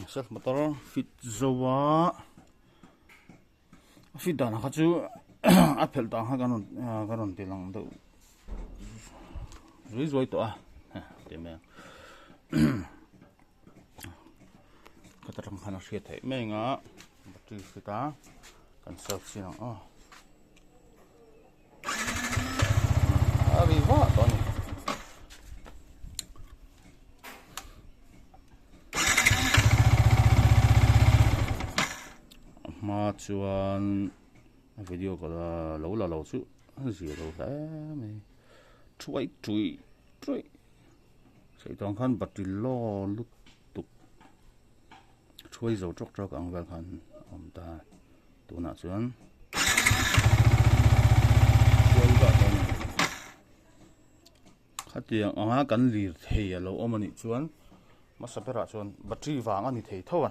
Self motor fit zo a a fit dan kha chu a phelh dan kha kan rawn ka rawn ti lang deuh zui zuai tawh a ti mai ang ka ta tang khan a hriat theih mai ang a battery fit a kan self chin ang aw. A ri vah tawh a ni. A hma chuan a video ka la lo la lo chu a zia lo hle mai thuai tui tui sawi tawng khan battery law lutuk thuai zo tawk tawk ang vel khan a awm ta. Tunah chuan khuai vah dawn a ni. Khatiang anga kan lir thei a lo awm a nih chuan hmasa berah chuan battery vang a ni thei tho a,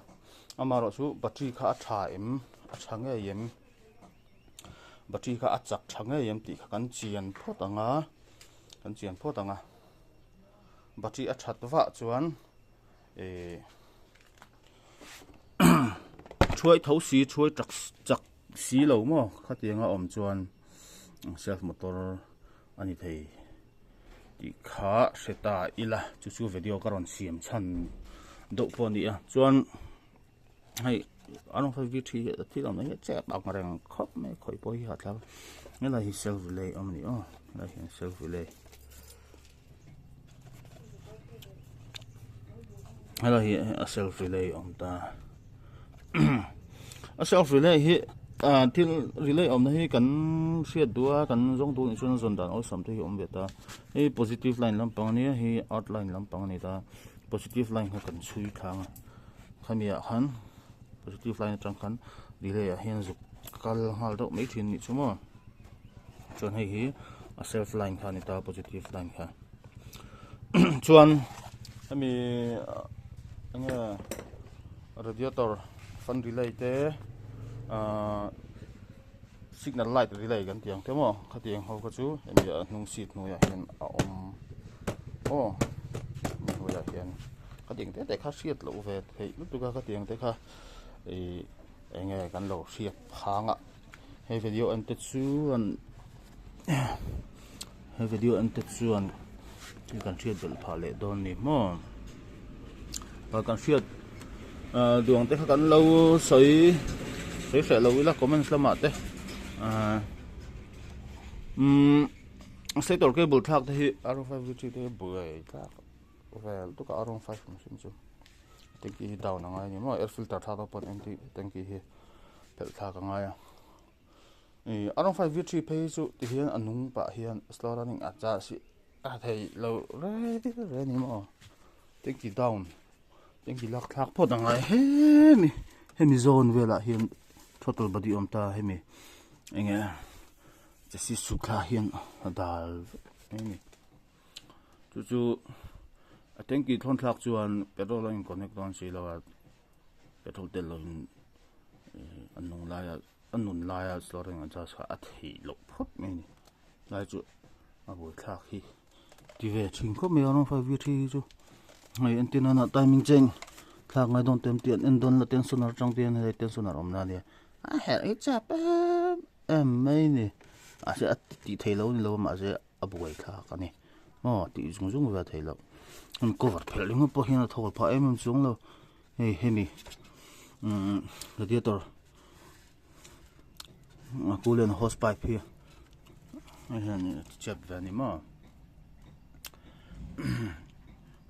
amaherawhchu battery kha a tha em a tha ngei em battery kha a chak tha ngei em tih kha kan chian phawt ang a, kan chian phawt ang a, battery a that vah chuan Ehh thuai tho si thuai chak chak si lo maw khatianga awm chuan self motor a ni thei tih kha hre ta ila chu chu video ka rawn siam chhan deuh pawh a ni a chuan hei a rawng phei v three hi thil awm hi chep ang reng khawp mai khawi pawh hi hahthlak helai hi self relay awm a ni aw helai hian self relay. Helai hi a self relay awm ta a self relay hi ah thil relay awmna hi kan hriat duh a kan zawng duh nih chuan a zawn dan awlsam te hi a awm ve ta hei positive line lampang ania hei earth line lampang a ni ta positive line kha kan chhui thlang a khami ah khan positive line atang khan relay ah hian zuk kal nghal deuh mai thin a nih chu maw. Chuan hei hi a self line kha a ni ta positive line kha chuan hemi enge radiator fan relay te ahh signal light relay kan tih ang te maw khatiang ho kha chu hemi a hnung seat hnuaiah hian a awm aw hnuaiah hian khatiang te te kha hriat loh ve theih lutuk a khatiang te kha ih enge kan lo hriat phang a. He video en te chuan he video en te chuan thil kan hriat belh phah leh dawn ni maw ah kan hriat ah duang te kha kan lo sawi sawi hreh lo ila comments lamah te ah umm stator cable thlak te hi r 5 v 3 te hi buai thlak vel tuk a r 5 ang hrim chu tanky hi down a ngai a ni maw air filter thlak dawn pawn empty tanky hi. Phelh thlak a ngai a ih a rawng 5 v 3 phei hi chu ti hian a nung pah hian slow running a char si a thei lo rei rei a ni maw tanky down tanky lak thlak phawt a ngai hemi hemi zawn velah hian throttle body awm ta hemi enge chassis chhuk thla hian a dal vek mai a ni chu chu a tanky thawn thlak chuan petrol a in connect dawn si lo a. Petrol tel lovin an nung laia a nun laia chuan an charge kha a theih loh phawt mai a ni lai chu a buaithlak hi ti ve thin khawp mai a rawng 5 v 3 hi chu hei entir nana timing chain thlak ngai dawn tem tih an en dawn la tensioner atang te hian hei tensioner awm na ania a herh hi chap em em mai a ni mahse a tih theih loh a ni lo a mahse a buaithlak a ni aw tih zung zung ve a theih loh an cover phelh ringawt pawh hian a thawl phah em em chuang lo hei hemi umm radiator a coolant hose pipe hi hei hian a ti chep ve a ni maw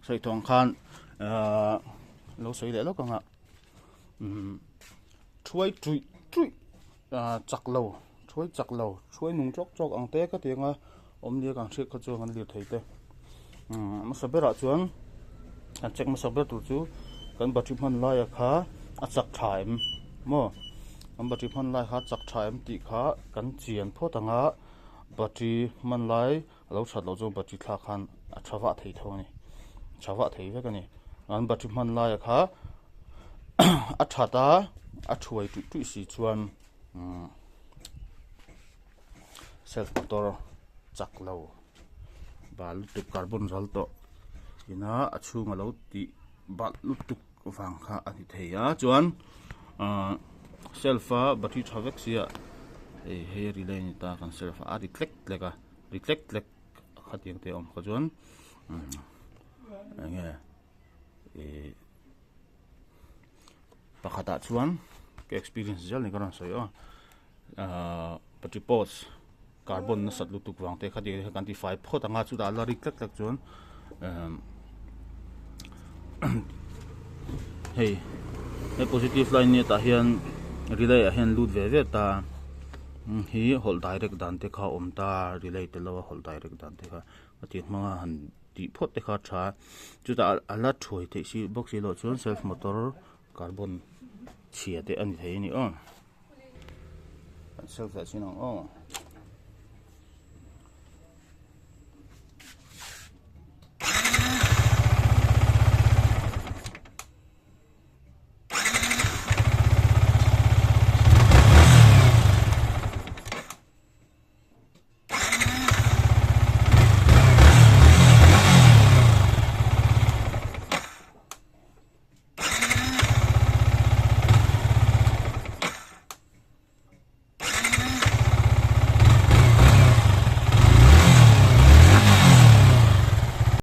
sawi tawh ang khan ahh lo sawi leh lawk ang a umm thuai tuih tuih ah chak lo. Hruai chak lo, hruai nung chawk chawk ang te ka ti anga awm nia kan hriat kha chuan kan lir thei te. Umm hmasa berah chuan kan check hmasa ber tur chu kan battery hman laia kha a chak tha em maw kan battery hman lai kha a chak tha em tih kha kan chian phawt anga battery hman lai a lo that loh chuan battery thlak khan a tha vah thei tho a ni tha vah thei vek a ni kan battery hman laia kha a that a a thuai tuih tuih si chuan. Self motor chak lo bal lutuk carbon ral tawh ina a chhung a lo tih balh lutuk vang kha a ni thei a chuan ahh shelf a battery tha vek sia hei hei a relay a ni ta kan shelf a a ri tlek tlek a ri tlek tlek khatiang te a awm kha chuan umm eng nge ihh pakhatah chuan ka experience zel ni ka rawn sawi aw ahh battery post carbon nasat lutuk vang te khatiang te kha kan ti fai phawt ang a chutah la rik tlek tlek chuan emm hei he positive line nia tah hian relay ah hian lut ve ve ta hi hawlh direct dan te kha a awm ta relay tel lo a hawlh direct dan te kha a tih hmanga han tih phawt te kha a tha chutah a la thuai theih si bawk si loh chuan self motor carbon chhia te a ni thei a ni aw. Kan self leh chin ang aw.